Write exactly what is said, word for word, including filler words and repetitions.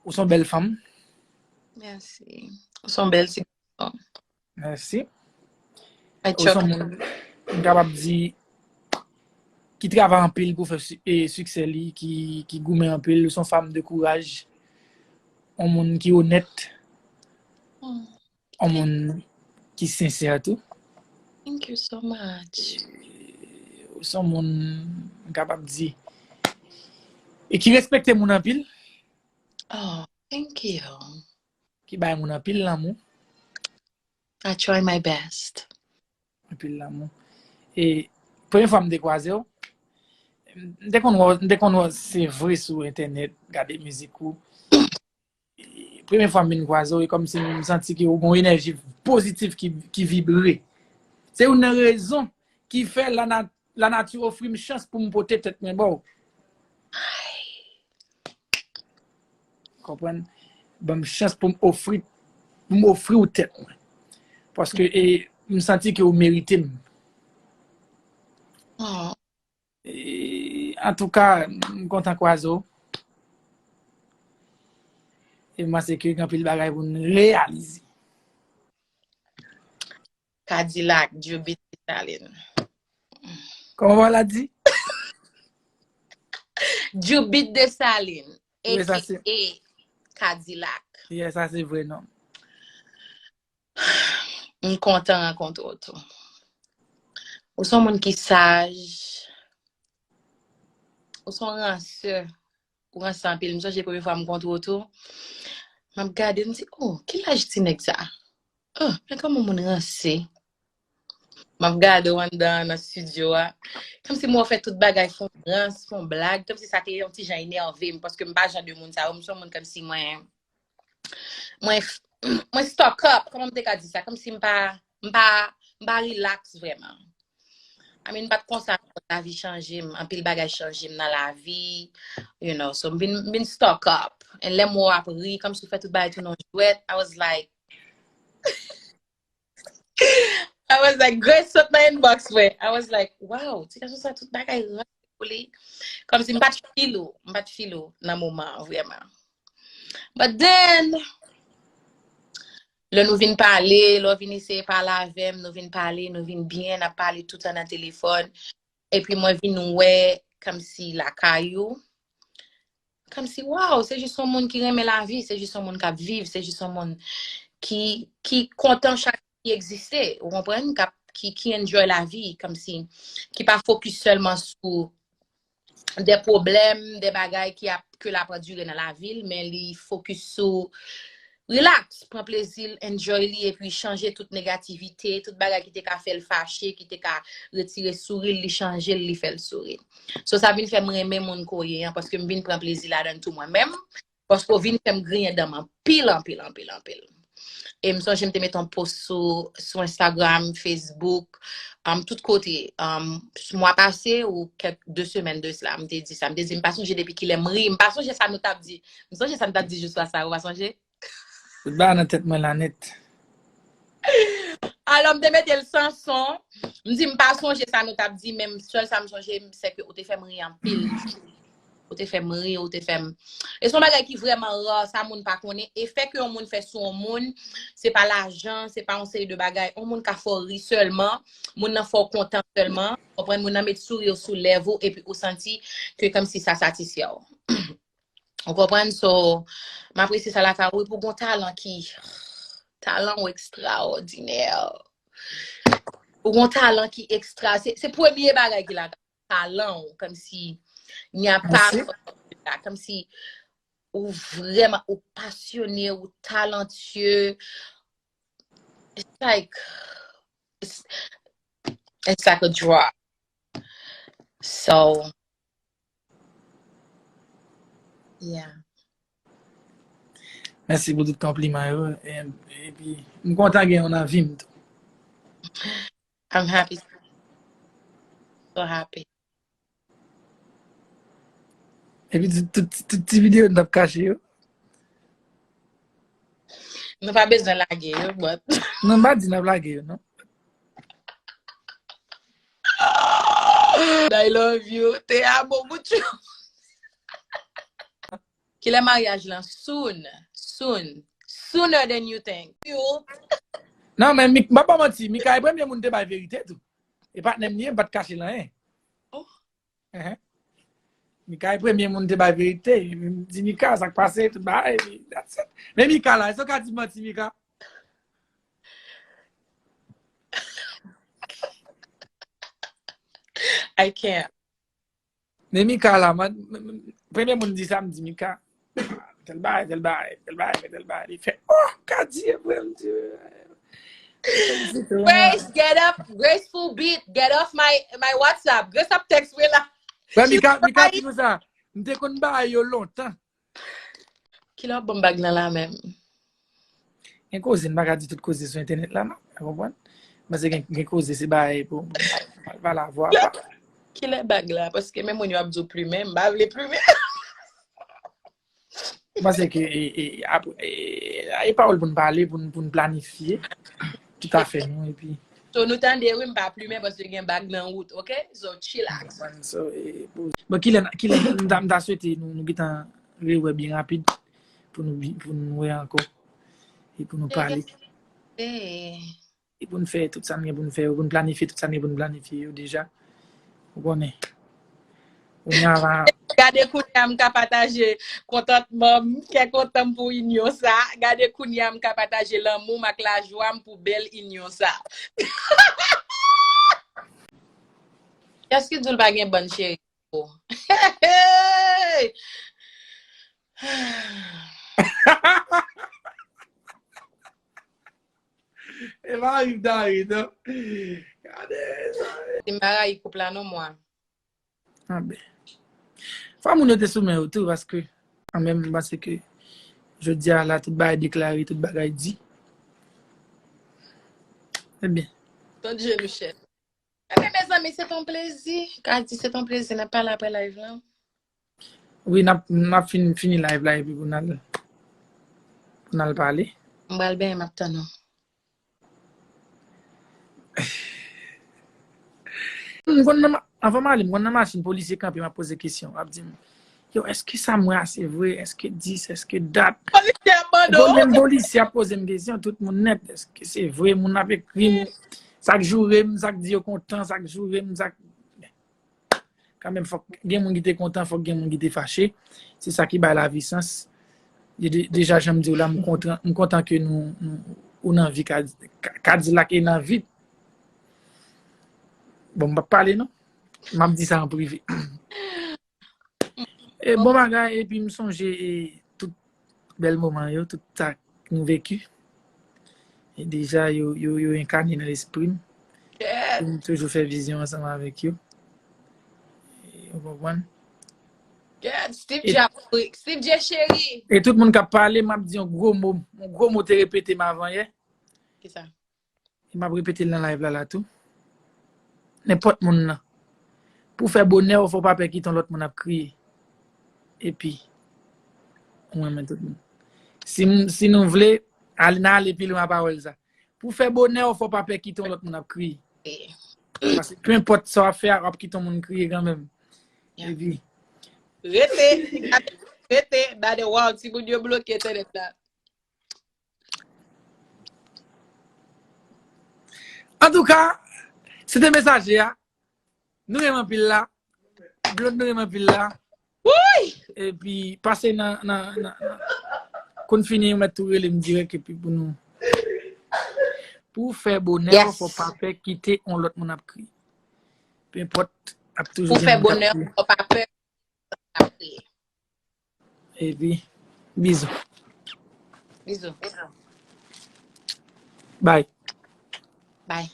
Ou se yon bèl fanm. Mèsi. Ou se yon bèl ti gason. Mèsi. I Ou se yon choke. Moun, m kapab di, ki travay anpil pou fè si- e siksè li, ki, ki goumen anpil. Ou se yon fanm de kouraj. Yon moun ki onèt. Hmm. Yon moun ki sensè tou. Thank you so much. Ou se yon moun, m kapab di, e ki respekte moun anpil, Oh, thank you. Ki bay moun anpil lanmou, I try my best. Anpil lanmou. E premye fwa m te kwaze w, m te konn wè, m te konn wè se vre sou entènèt, gade mizik ou. E premye fwa m vin kwaze w, e kòmsi m santi ke ou gen yon enèji pozitif ki, ki vibre. Se youn nan rezon ki fè lana, lanati ofri m chans pou m pote tèt mwen ba w. Konprann? Ban m chans pou m ofri, pou m ofri w tèt mwen. Paske e, m santi ke ou merite m. Oh, E, antouka, m kontan kwaze w. E m panse ke gen anpil bagay pou n reyalize. Cadillac, Jubit Dessalines. Kòman w la di? Jubit Dessalines, Wi, sa se A K A Cadillac. Yeah, sa se vre non. M kontan rankontre w tou. Ou se yon moun ki saj. Ou se yon ransè. Ou ranse anpil. M sonje premye fwa m kontre w tou. M ap gade, m di, oh, ki laj ti nèg sa? Oh, men kòman moun ranse? M ap gade w anndan nan estidyo a. Kòmsi mwen fè tout bagay, fè yon rans, fè yon blag. Kòmsi sa te yon ti jan enève m, paske m pa jan de moun sa yo. M se yon moun kòmsi mwen, mwen, mwen stuck up. Kòman m te ka di sa? Kòmsi m pa, m pa, m pa relax vrèman. I mean, m pa t konsa, lavi chanje m, anpil bagay chanje m nan lavi, you know, so m vin, m vin stuck up. And lè m wè w ap ri, kòmsi w fè tout bagay tounen yon jwèt, I was like, I was like, Grace sot nan inbox mwen. I was like, wow, ti gason sa tout bagay ranse pou li. Kòmsi m pa t feel ou, m pa t feel ou nan moman an, vrèman. But then, lè nou vin pale, lè w vin eseye pale avè m, nou vin pale, nou vin byen, n ap pale toutan nan telefòn. Epi mwen vin wè kòmsi lakay ou. Kòmsi, waw, se jis yon moun ki renmen lavi, se jis yon moun k ap viv, se jis yon moun ki, ki kontan chak ki egziste, ou konprann? K ap, ki, ki enjoy lavi, kòmsi, ki pa fokis sèlman sou de pwoblèm, de bagay ki ap, ke l ap andire nan lavi l, men li fokis sou relax, pran plezi l, enjoy li, epi chanje tout negativite, tout bagay ki te ka fè l fache, ki te ka retire souri l, li chanje l, li fè l souri. So, sa vin fè m renmen moun ke w ye an, paske m vin pran plezi ladan l tou mwen menm, paske w vin fè m griyen dan m anpil, anpil, anpil, anpil. E m sonje m te mete yon post sou, sou Instagram, Facebook, um, tout kote. Um, mwa pase ou kèk de semèn de sila, m te di sa. M te di, m pa sonje depi kilè m ri. M pa sonje sa nou t ap di. M sonje sa nou t ap di jou swa sa, ou pa sonje? Tout bagay nan tèt mwen la nèt. Alò, m te mete l san son. M di, m pa sonje sa nou t ap di, men sèl sa m sonje, se ke ou te fè m ri anpil. Ou te fè m ri, ou te fè m. E se yon bagay ki vrèman ra, sa moun pa konnen. Efè ke yon moun fè sou yon moun, se pa lajan, se pa yon seri de bagay. Yon moun ka fè w ri sèlman, moun nan fè w kontan sèlman, konprann, moun nan met souri sou lèv ou, epi ou santi ke kòmsi sa satisfè w. Ou konprann? So, m apresye sa lakay ou, epi ou gon talan ki, talan ou ekstraòdinè. Ou gon talan ki ekstra, se, se premye bagay ki lakay, talan ou, kòmsi, il n'y a pas, Mèsi. Kòmsi, ou vrèman, ou pasyone, ou talantye. It's like, it's, it's like a draw. So, yeah. Mèsi pou tout konpliman yo. E, epi, m kontan gen yon nan vi m tou. I'm happy. So happy. Epi, tout, tout, tout ti videyo n t ap kache yo. Nou pa bezwen lage yo, but Non, m pa di n ap lage yo, non. I love you. Te amo mucho. Kilè maryaj lan? Soon. Soon. Sooner than you think. Non, men Mik- m pa ba manti, Mika e premye moun te bay verite tou. E patnè m li ye, m pa t kache l anyen. Oh. Ehe. Mika e premye moun te bay verite. M di Mika, sa k pase, tout bagay, epi that's it. Men Mika la, èske w ka di m manti, Mika? I can't. Men Mika la, man, m- m- premye moun di sa, m di Mika. Tèl bagay, tèl bagay, tèl bagay, tèl bagay. Li fè, oh, ka di, e vre, m di. Grace, get up, graceful beat, get off my, my WhatsApp. Grace ap text mwen la. Wè, Mika, Mika di nou sa. M te konn bay yo lontan. Kilè w ap ban m bag nan la menm? Gen koze, m pa ka di tout koze sou entènèt la, non. Ou konprann? Paske gen, gen koze, se bagay pou m pa la vwa. Kilè bag la? Paske men moun yo ap di w plimen, m pa vle plimen. M panse ke e, e, apre, e, e pawòl pou n pale, pou n, pou n planifye. Tout afè nou, epi. So nou tande, wi, m pa plimen paske gen bag nan wout, ok? So, chillax. So, e, pou- bon, kilè, kilè, m ta, m ta swete nou, nou gentan rewè byen rapid pou nou, bi- pou nou wè ankò. E pou nou pale. Eh. E pou n fè tout sa n gen pou n fè yo, pou n planifye tout sa n gen pou n planifye yo deja. Ou konnen. Kounye a la. Gade kounye a m ka pataje kontantman m, kè kontan m pou inyon sa. Gade kounye a m ka pataje lanmou m ak lajwa m pou bèl inyon sa. Kiyès ki di w l pa gen bann cheri? Oh. Hey! E pa rive David, non. Gade sa. Li pa rayi koup la non mwa. Anben. Fò moun yo te sou men yo tou, paske an menm m panse ke jodi a la, tout bagay deklare, tout bagay di. Ebyen. Tande je nou chèf. Ebyen, mezanmi, se t on plezi. Ka di se t on plezi. N ap pale apre live lan. Wi, n ap, n ap fin, fini live la epi pou n al, pou n al pale. M pral benyen, m ap tann ou. M konn nan ma- anvan m ale, m konn nan machin, polisye kanpe, m ap poze kesyon. Ap di m, yo, èske sa m wè a se vre? Èske dis? Èske dat? Polisye ap mande w. Polisye ap poze m kesyon, tout moun nèt. Èske se vre? Moun ap ekri m, sa k joure m, sa k di yo kontan, sa k joure m, sa k kanmenm, fòk gen moun ki te kontan, fòk gen moun ki te fache. Se sa ki bay lavi sans. Deja, jan m di w la, m kontan, m kontan ke nou, nou ou nan vi, Kadilak e nan vi. Bon, m p ap pale non. M ap di sa an prive. E bon bagay, epi m sonje e tout bèl moman yo, tout sa nou veki. E deja, yo, yo, yo enkane nan lespri m. M toujou fè vizyon ansanm avèk yo. Ou konprann? Steve J ap mouri. Steve J cheri. E tout moun k ap pale, m ap di yon gwo mo. Yon gwo mo te repete m avan yè. Kisa? E m ap repete l nan live la la tou. Nenpòt moun nan. Pou fè bonè w, fò w pa pè kite yon lòt moun ap kriye. Epi, ou renmen tout moun. Si, si nou vle, al, n ale pi lwen a pawòl sa. Pou fè bonè w, fò w pa pè kite yon lòt moun ap kriye. Paske penpòt sa w ap fè a, w ap kite yon moun kriye kanmenm. Epi. Rete, rete, gade, wow, timoun yo bloke entènèt la. Antouka, se te mesaje a. Nou renmen anpil la. Blond, nou renmen anpil la. Woy! Epi pase nan, nan, nan, nan. Konn fini, ou mèt tou rele m dirèk epi pou nou. Pou fè bonè w, fò pa pè kite yon lòt moun ap kriye. Penpòt, ap toujou gen moun k ap kriye. Pou fè bonè w, fò pa pè ap kriye. Epi, bizou. Bizou. Bye. Bye.